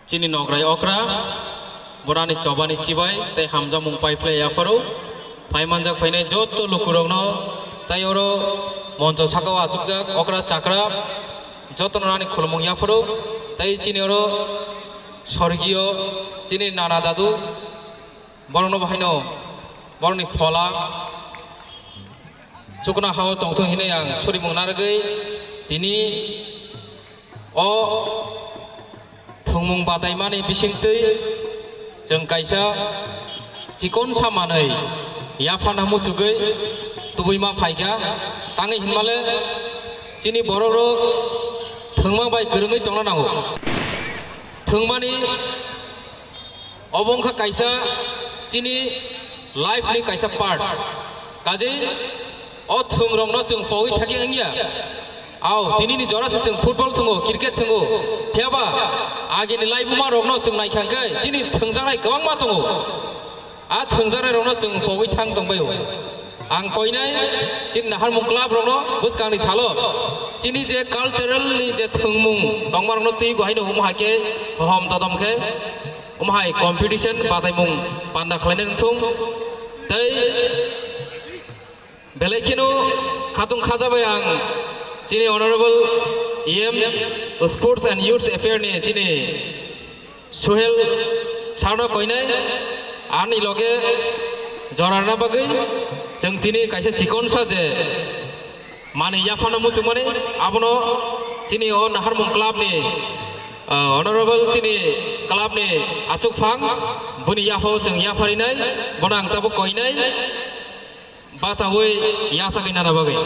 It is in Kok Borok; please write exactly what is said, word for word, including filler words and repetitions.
Chini nograi okra, borani chobani chibai tei hamjakmung paiphlai yapharo phaimanjak phainai joto lukurokno tei oro moncho sakao achukjak okra chakra jotono ani khulumung yapharo tei chini oro sorgiyo chini nana dadu borokno bahaino borokni phola chukna hao tongthung hinwi ang surimung narwgwi tini o thwngmung bataimani bisingtwi chwng kaisa chikonsa manwi yaphana muchugwi tubui ma phaikha. Tangwi hinmale chini borok rok thwngma bai kwrwngwi tongna nango. Thwngmani obo wngkha kaisa chini life ni kaisa part. Kaje o thwng rok no chwng pogwi thakya wngya. Ao, tini ni jora se chwng football thwngo, cricket thwngo. Phiyaba agini laibuma rok no chwng naikha hwnkhe chini thwngjaknai kwbangma tongo. A thwngjaknai rok no chwng pogwi thang tongbaio. Ang koinai chini naharmung club rok no bwskang ni salo chini je cultural ni je thwngmung tongma rok no twi bo haino omo hai khe hohom todom khe omo hai competition bataimung panda khlainai wngthung. Tei belai kheno khatung khajabai ang chini honorable E M Sports and Youth Affair ni chini Suhel sarno koinai ani loge jorarna bagwi chwng tini kaisa chikonsa je manwi yaphano muchungmani abono chini o naharmung club ni, ah, honorable chini club ni achukphang boni yaphao chwng yapharinai bono ang tabuk koinai bachaui yachagwi nana bagwi.